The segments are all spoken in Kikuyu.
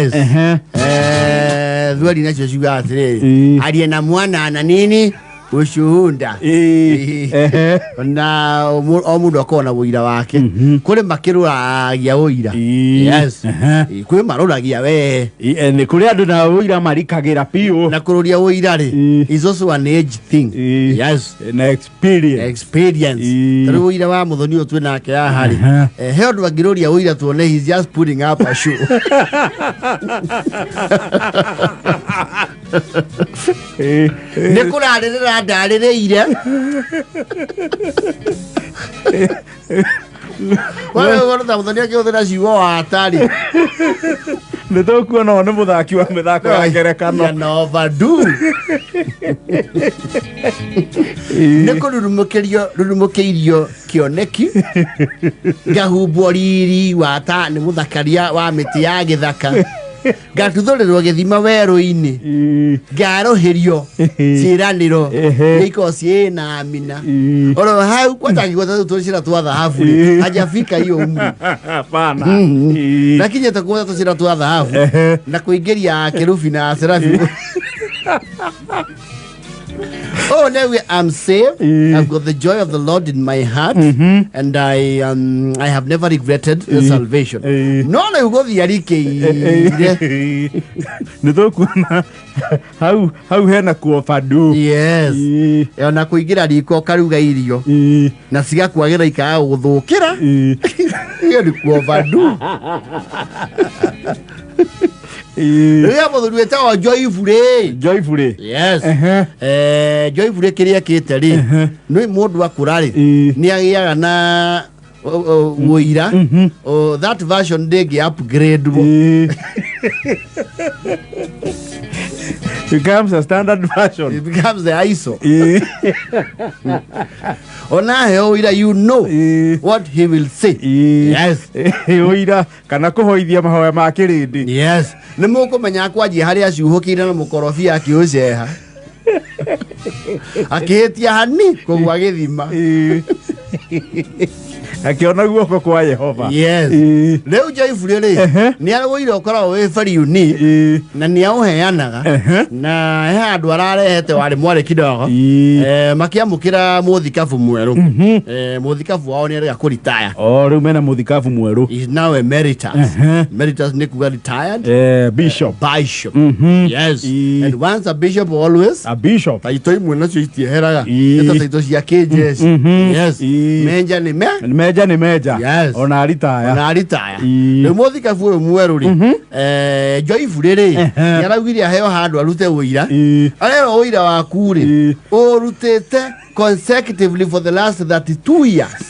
Yes. Ehe. Thweri nacio ciugaga atĩrĩrĩ, Ĩĩ. arie na mwana na nini ushuhuda. Ĩĩ. Ehe. Na o mũndũ akorwo na ũira wake. Kũrĩ makĩrũragia ũira. Ĩĩ. Yes. Ehe. Ĩĩ, kwĩ marũragia we. Ĩĩ, nĩ kũrĩ andũ na ũira marikagĩra biũ. Na kũrũria ũira rĩ, Ĩĩ. is also an age thing. Ĩĩ. Yes. Na experience. Experience. Ĩĩ. Tarĩu ũira wa mũthoni ũyũ twĩ nake haha rĩ, Aha. he ũndũ angĩrũria ũira tuone he's just putting up a show. Ĩĩ. Nĩ kũrarĩrĩra ndarĩrĩire. Wewe ta mũthoni akĩhũthĩra ciugo watarĩ. Nĩ tũkuona o nĩ mũthaki wa mĩthako ya ngerekano. Can overdo. Nĩ kũrurumũkĩrio rurumũkĩirio kĩoneki, ngahumbwo riri wa ta nĩ mũthakaria wa mĩtĩ ya gĩthaka, ngatuthũrĩrwo gĩthima werũ-inĩ, Ĩĩ. ngarũhĩrio ciĩranĩro Ehe. iria ikoragwo ciĩ na amina. Ĩĩ. Oro hau kwanja angĩgweta rĩu tũcĩra twa thahabu rĩ, Ĩĩ. hajafika hiyo umri. Hapana. Ĩĩ. Ndakinyĩte kũgweta tũcĩra twa thahabu Ehe. na kũingĩria kerubi na serafi. Oh, no, I'm saved. Eh. I've got the joy of the Lord in my heart, and I have never regretted the Eh. salvation. Eh. No, no, gũthiĩ arikĩire. Nĩ tũkuona hau hena kuobadu. Yes. Ona kũingĩra riko ũkaruga irio na cigakwagĩra ikaga gũthũkĩra. Iyo nĩ kuovadu. Rĩrĩa mũthuri wĩtagwo Joyful rĩ. Joyful rĩ. Yes. Ehe. Joyful kĩrĩa ekĩte rĩ, nĩ mũndũ akũra rĩ, Ĩĩ. nĩ agĩaga na ũira. O, that version ndĩngĩ upgrade. Ĩĩ. Becomes a standard version. It becomes the ISO. Ĩĩ. Ona heo ũira, you know Ĩĩ. what he will say. Ĩĩ. Yes. Ĩĩ, ũira kana kũhoithia mahoya ma kĩrĩndĩ. Yes. Nĩ mũkũmenya kwanjia harĩa acuhũkĩire na mũkorobia akĩũceha, akĩhĩtia hani kũgwa gĩthima. Ĩĩ. Akĩona guoko kwa Yehova. Yes. Ĩĩ. Rĩu Joyful rĩ, Ehe. nĩ arĩ ũira ũkoragwo wĩ very unique Ĩĩ. na nĩ aũheanaga Ehe. na he handũ ararehete warĩ mwarĩ kidogo. Ĩĩ. Makĩamũkĩra mũthikabu mwerũ. Mũthikabu wao nĩ arega kũritaya. O rĩu mena mũthikabu mwerũ. Is now emeritus. Ehe. Emeritus nĩ kuga retired. Bishop. Bishop. Yes. Ĩĩ. And once a bishop, always. A bishop. Taito imwe nacio itieheraga. Ĩĩ. Nĩ ta taito cia kĩnjeci. Yes. Ĩĩ. Menja nĩ me. Meja nĩ meja. Yes. Ona aritaya. Ona aritaya. Ĩĩ. Rĩu mũthikabu ũyũ mwerũ rĩ, Joyful rĩ, Ehe. nĩ araugire aheo handũ arute ũira. Ĩĩ. Arerwo ũira waku rĩ, Ĩĩ. ũrutĩte consecutively for the last 32 years.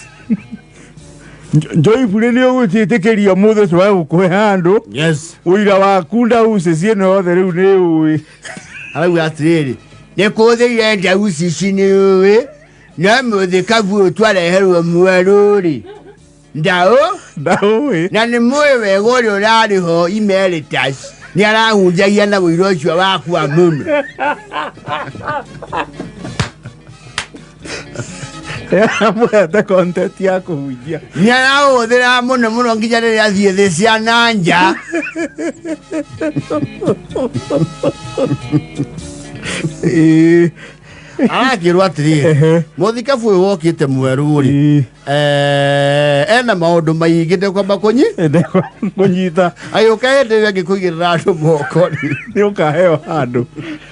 Joyful nĩ ũgũciĩtĩkĩria mũthĩ ũcio wa gũkũhe handũ. Yes. Ũira waku ndauci ciĩno yothe rĩu nĩ ũĩ. Arauga atĩrĩrĩ, nĩ kũthĩire ndauci ici nĩ ũĩ, no mũthikabu ũyũ twareherwo mwerũ rĩ, ndaũ Ndaũĩ. Na nĩ mũĩ wega ũrĩa ũrarĩ ho emeritus nĩ arahunjagia na ũira ũcio wakwa mũno. Amũhete content ya kũhunjia. Nĩ arahũthĩra mũno mũno nginya rĩrĩa athiĩ thĩ cia na nja. Ĩĩ. Arakĩrwo atĩrĩrĩ, Ehe. mũthikabu ũyũ wokĩte mwerũ rĩ, Ĩĩ. Ena maũndũ maingĩ ndekwamba kũnyi Ndekwa kũnyita. Agĩũka hĩndĩ ĩyo ĩngĩ kũigĩrĩra andũ moko rĩ, Nĩ ũkaheo handũ.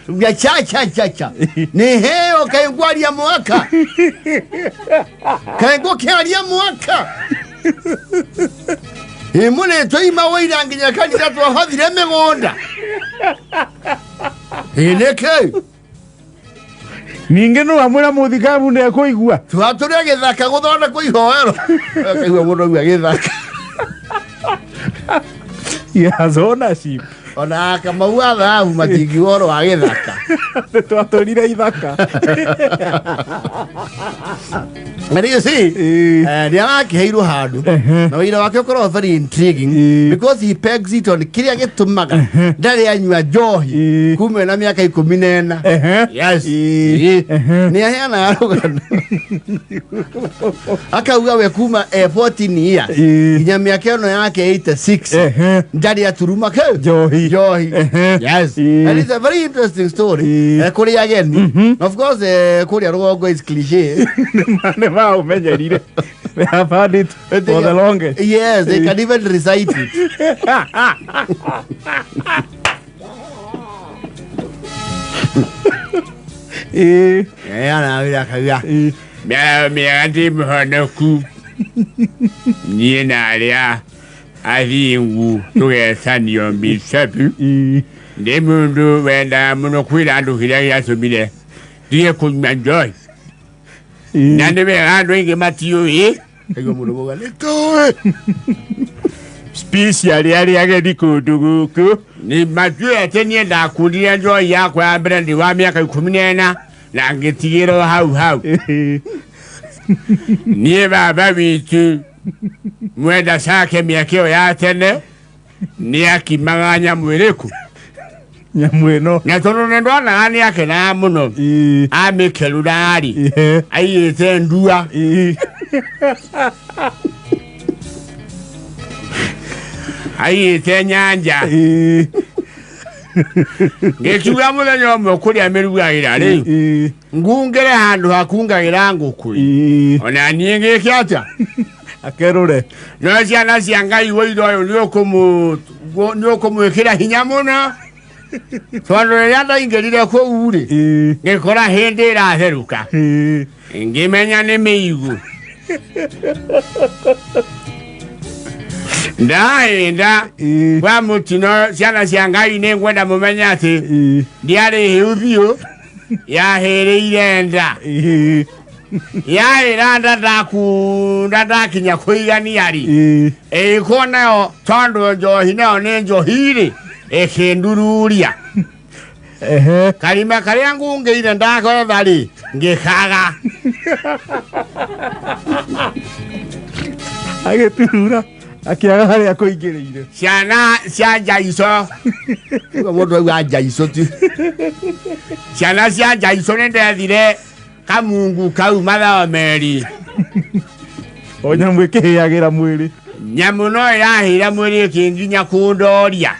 Uga cha cha cha cha, nĩ heo kaĩ ngwaria mwaka, kaĩ ngũkĩaria mwaka ĩ mũrĩ twaima wũira nginya kanitha twahothire mĩgũnda ĩ nĩkĩ? Ningĩ no amwĩra mũthikabu ndekũigua. Twatũrĩa gĩthaka gũthondekwo ihoero, akaigua mũndũ auga gĩthaka. He has ownership. Ona Kamau wa thahabu matingiuga ũhoro wa gĩthaka. Nĩ twatũrire ithaka. And you see, Ĩĩ. Nĩ arakĩheirwo handũ na wĩra wake ũkoragwo very intriguing Ĩĩ. because he pegs it on kĩrĩa gĩtũmaga ndarĩ anyua njohi Ĩĩ. kuma ena mĩaka 14. Yes. Ĩĩ. Ĩĩ. Nĩ aheanaga rũgano akauga we kuma e 14 years Ĩĩ. nginya mĩaka ĩno yake 86 ndarĩ aturuma kĩ Njohi. Njohi. Yes. Ĩĩ. And it's a very interesting story. Ĩĩ. Kũrĩ ageni, of course, kũrĩa rũgongo is cliche. Nĩ maũmenyerire. They have had it for the longest. Yes, they can even recite it. Ĩĩ. Ana akauga Ĩĩ. mĩaka mĩega ndĩ mũhonoku niĩ na arĩa athingu tũgecanio mbicabu. Ĩĩ. Ndĩ mũndũ wendaga mũno kwĩra andũ kĩrĩa gĩatũmire ndige kũnyua njohi. Ĩĩ. Na nĩ wega andũ aingĩ matiũĩ aigua mũndũ mauga nĩ tũĩ. Especially arĩa ageni kũndũ gũkũ. Nĩ matuĩ atĩ niĩ ndakundire njohi yakwa ya mbere ndĩ wa mĩaka 14 na ngĩtigĩrwo hau hau. Ĩĩ. Niĩ baba witũ mwenda cake mĩaka ĩyo ya tene nĩ akimaga nyamũ ĩrĩkũ? Nyamũ ĩno. Na tondũ nĩ ndonaga nĩ akenaga mũno Ĩĩ. amĩkerura-rĩ Ĩĩ. aiyĩte ndua. Ĩĩ. Aiyĩte nyanja. Ĩĩ. Ngĩkiuga mũthenya ũmwe kũrĩa mĩrugagĩra rĩ Ĩĩ. ngungĩre handũ hakungagĩra ngũkũ. Ĩĩ. Ona niĩ ngĩke atĩa? Akerũre. No ciana cia Ngai wũira ũyũ nĩ ũkũmwĩkĩra hinya mũno tondũ rĩrĩa ndaingĩrire kũu rĩ Ĩĩ. ngĩkora hĩndĩ ĩratherũka. Ĩĩ. Ngĩmenya nĩ mĩigũ ndahĩnda Ĩĩ. kwa mũtino. Ciana cia Ngai nĩ ngwenda mũmenye atĩ Ĩĩ. ndiarĩ hĩu biũ yahĩrĩire nda. Ĩĩ. Yahĩra nda ndakunda ndakinya kũigania rĩ Ĩĩ. ĩko nayo tondũ njohi nayo nĩ njohi rĩ ĩkĩndururia. Ehe. Karima karĩa ngungĩire ndagetha rĩ ngĩkaga. Agĩturura akĩaga harĩa kũingĩrĩire. Ciana cia njaico. Mũndũ auga njaico ti ciana cia njaico nĩ ndethire kamungu kau mathaa meri. O nyamũ ĩkĩhĩagĩra mwĩrĩ. Nyamũ no ĩrahĩra mwĩrĩ ĩkĩnginya kũndoria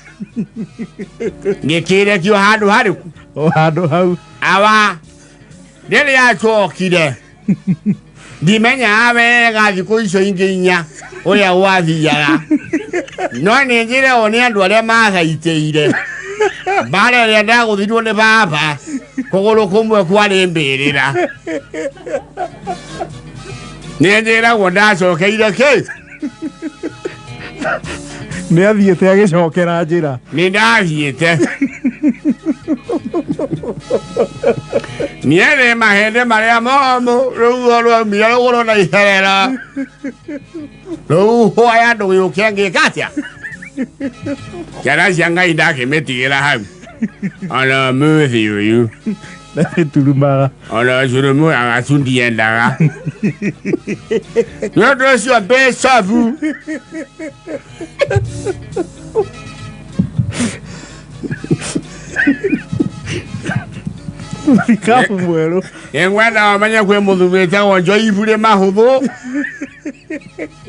ngĩkĩrekio handũ harĩku? O handũ hau. Awa rĩrĩa acokire ndimenyaga wega thikũ icio ingĩ inya ũrĩa gwathiaga no nĩ njĩre o nĩ andũ arĩa mathaitĩire mbara ĩrĩa ndagũthirwo nĩ baba kũgũrũ kũmwe kwarĩ mbĩrĩra. Nĩ njĩragwo ndacokeire kĩ. Nĩ athiĩte agĩcokera njĩra. Nĩ ndathiĩte niethe mahĩndĩ marĩa momũ rũhuho rwaumire rũgũrũ na iherero rũhuho ya ndũgĩũke ngĩka atĩa ciana cia Ngai ndakĩmĩtigĩra hau ona mũthĩ ũyũ. Na ĩturumaga. Ona curumu agacu ndiendaga nĩ ũndũ ũcio mbĩcabu. Thikabu mwerũ. Nĩngwenda ũmenye kwĩ mũthuri wĩtagwo Njoibure mahũthũ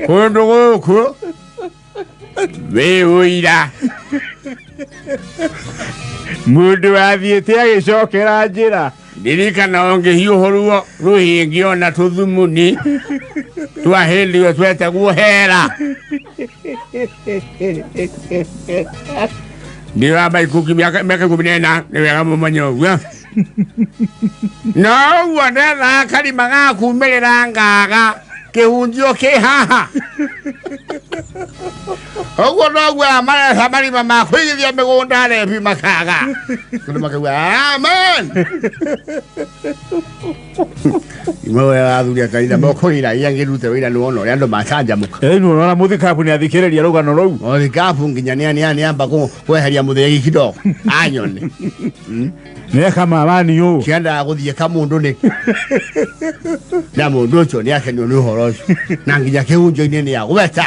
kũndũ gũkũ wĩ ũira. Mũndũ wathiĩte agĩcokera njĩra. Ndirikana ũngĩhiũhũruo rũhĩngĩ ona tũthumuni twa hĩndĩ ĩyo twetagwo hera ndĩ wa maikuki mĩaka 14 nĩ wega mũmenye ũguo no ũguo ndethaga karima ga kumĩrĩra ngaga kĩhunjio kĩ haha ũguo noguo aya maretha marima ma kũigithia mĩgũnda rebi makaga tondũ makauga amen imwe we athuri a kanitha mokũira iria ngĩrute wĩra nĩ wona ũrĩa andũ macanjamũka. Ĩĩ nĩ mũthikabu nĩ athikĩrĩria rũgano rũu. Mũthikabu nginya nĩ amba kweheria mũthĩgi kidogo anyone. Nĩ kamamani ũ. Kĩendaga gũthiĩ kamũndũ nĩ na mũndũ ũcio nĩ akenio nĩ ũhoro ũcio na nginya kĩhunjo-inĩ nĩ agweta.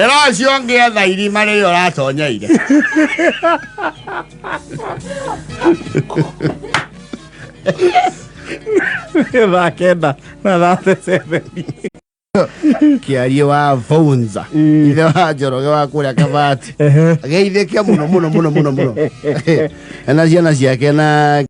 Ĩra ũcio ũngĩ etha irima rĩrĩa ũratonyeire. Thaa 9 na 37. Kĩarie wa Bounza, ithe wa Njoroge wa kũrĩa Kabati, geithĩke mũno mũno mũno mũno mũno na ciana ciake na